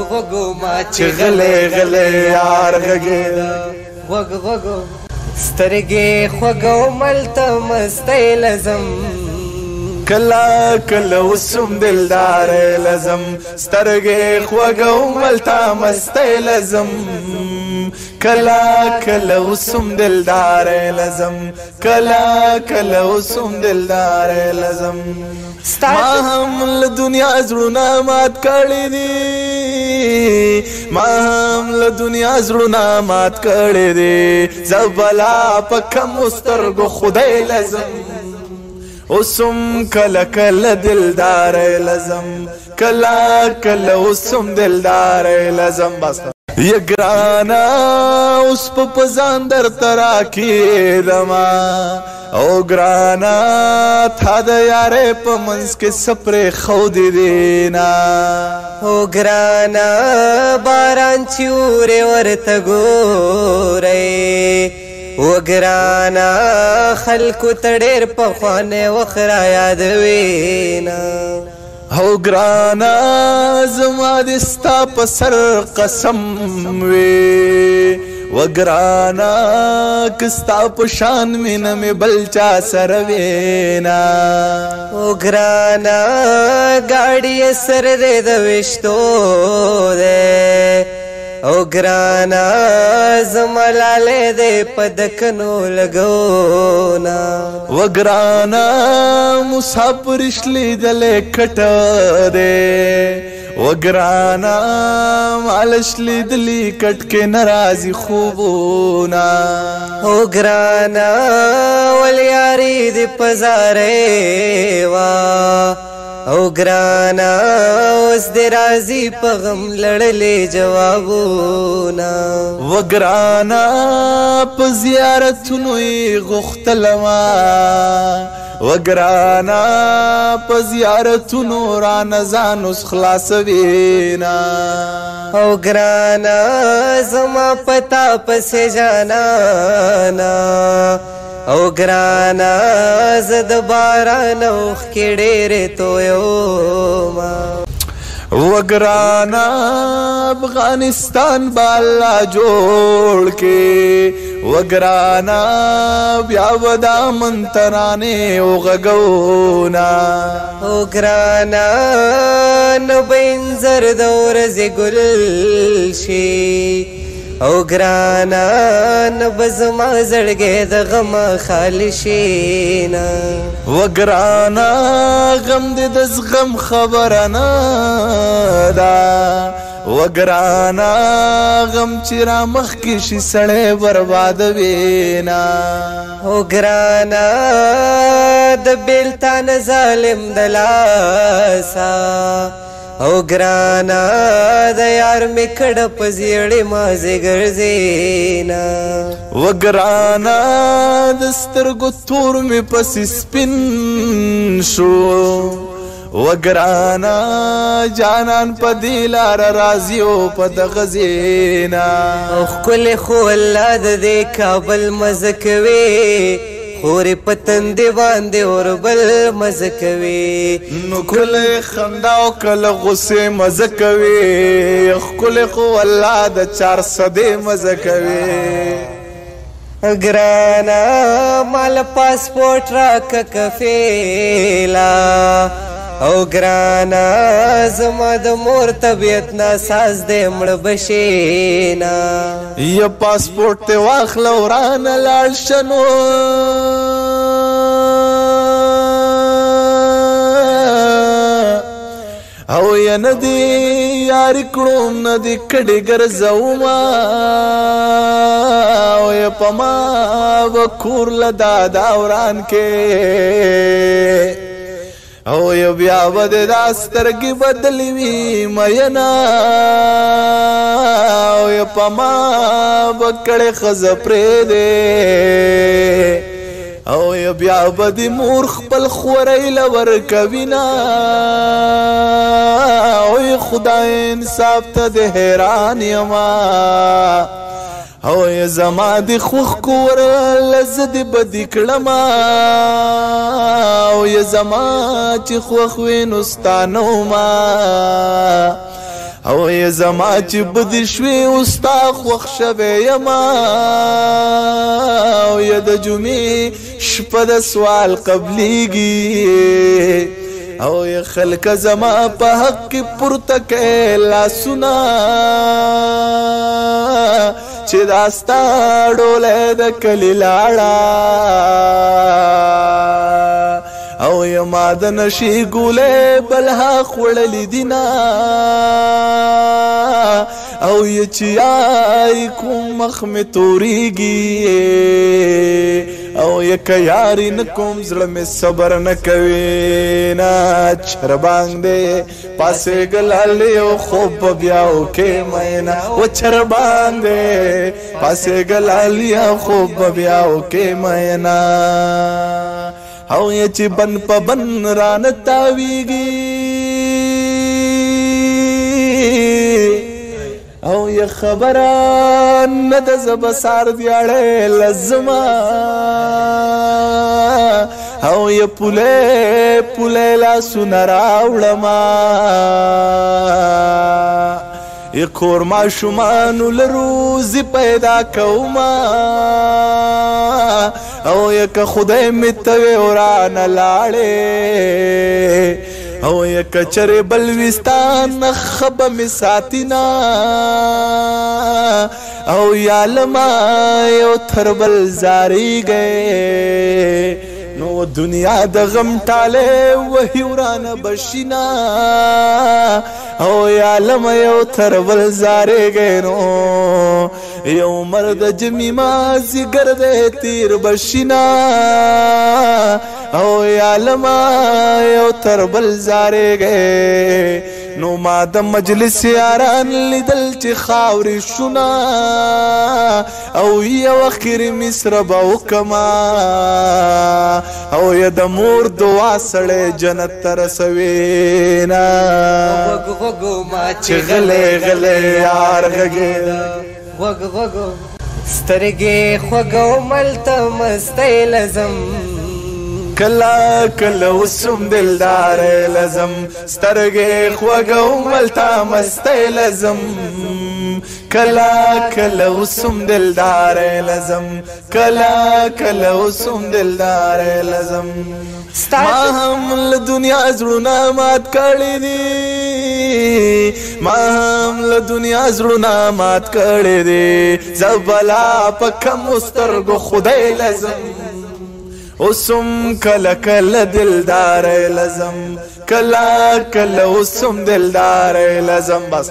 غوږو ما چې غلې غلې یار غږېده. غوږ غوږو سترګې خوږو ملته مستۍ لزم، کله کله وسم دلدار لزم. سترګې خوږو ملته مستۍ لزم، کله کله وسم دلدار لزم، کله کله وسم دلدار لزم. ما هم له دنیا زړونه مات کړي دي، ما هم له دنیا زړونه مات کړي دي. زه بلا په کم سترګو خدای لزم، اوسم کله کله دلدار لزم، کله کله اوسم دلدار لزم. بس یا ګرانا اوس په ځان در ترا کېدما، او ګرانا تا د یارې په منځ کې سپرې خو دې دینا. او ګرانا باران چې اورې ورته ګورئ، او ګرانا خلکو ته ډېر پخوانی وخت را یادوینا. او ګرانا زما د ستا په سر قسم وي، وګرانا که ستا په شان مینه مې بل چا سره وینا. او ګرانا ګاډي یې سر دې د ویشتو دی، او ګرانا زما لالی دی په دکنو لګونا. وګرانا مسافر شلیدلی کټه دی، وګرانا مال شلیدلی کټ کې نه راځي خوبونه. او ګرانا ول یاري دې په زارۍ وه، او ګرانا اوس دې راځي په غم لړلې جوابونه. وګرانا په زیارتونو یې غوښتلمه، وګرانا په زیارتونو رانه ځان اوس خلاصوینا. او ګرانا زما پتا پسې جانانا، او ګرانا زه د باران اوښکې ډېرې تویومه. وګرانا افغانستان به الله جوړ کې، وګرانا بیا به دا من ترانې وغږونا. او ګرانا نو به انځر د ورځې ګل شي، او ګرانا نو به زما زړګی د غمه خالي شي نه. وګرانا غم دې د زغم خبره نه ده، وګرانا غم چې را مخکې شي سړی بربادوي نه. او ګرانا د بېلتانه ظالم د لاسه، او ګرانا د یار مې کډه په زیړې مازې ګرځینا. وګرانا د سترګو تور مې پسې سپین شو، وګرانا جانان په دې لاره راځي او په دغه زینا. او ښکلې خو الله د دې کابل مزه کوي، خورې په تندې باندې اوربل مزه کوي. نو کله خندا او کله غصې مزه کوي، ښکلې خو الله د چارسدې مزه کوي. ګرانا مال پاسپورټ راکه کفیلا، او ګرانا زما د مور طبیعت ناساز دی مړ به شي نه. یا پاسپورټ ته واخله ورانه لاړ شنو، او یا نه دی یاري کړوم نه دی کډې ګرځوما، او یا په ما به کور له دا دوران کې، او یو بیا به دې دا سترګې بدلې وي مینا، او یو په ما به کړې ښځه پرېږدې، او یو بیا به دې مور خپل خورۍ له ورکوي نه. او خدای انصاف ته دې حیران یمه، او زما دې خوښ کور له زه دې بدي کړمه، او زما چې خوښ وي نو ستا نه ومه. او یې زما چې بدې شوې اوستا خوښ شوی یما، او یې د جمعې شپه د سوال قبلیږي، او یې خلک زما په حق کې پورته کوي لاسونه، چې دا ستا ډولی د کلي لاړه، او یې ما د نشې ګولۍ بلها خوړلې دي نه، او یې چې یاري کوم مخ مې تورېږي، او یې که یاري نه کوم زړه مې صبر نه کوي نه. چربانګ دی پاسې ګلالي او خوب به بیا وکې مینا، و چربانګ دی پاسې ګلالي او خوب به بیا وکې مینا. او یې چې بن په بن رانه تاویږي، او یې خبره نه ده زه به سار دیاړی لزما، او یې پولې پولې لاسونه راوړما، یې کور ماشومانو له روزي پیدا کوما، او یې که خدای مې ته وې ورانه لاړې، او یې که چېرې بل وي ستا نه ښه به مې ساتي نه، او یا له ما یو تر بل ځارېږی، نو دنیا د غم ټالې وهي ورانه به شي نه، او یا له ما یو تر بل ځارېږی، نو یو عمر د جمعې مازدیګر دی تېر به شي نه، او یا له ما یو تر بل ځارېږی، نو ما د مجلس یاران لیدل چې خاورې شونه، او یو اخري مصر به وکما، او یې د مور دعا سړی جنت ته رسوي نه. غوږ غوږو ما چې غلی غلی یار غږېده، غوږ غوږو سترګې خوږو ملته مستۍ لزم، کله کله وسوم دلدار لزم، سترګې خوږو ملته مستۍ لزم، کله کله وسوم دلدار لزم، کله کله وسوم دلدار لزم. ما هم له دنیا زړونه مات کړي دي، ما هم له دنیا زړونه مات کړي دي، زه بلا په کمو سترګو خدای لزم، اوسم کله کله دلدار لزم، کله کله اوسم دلدار لزم. بس.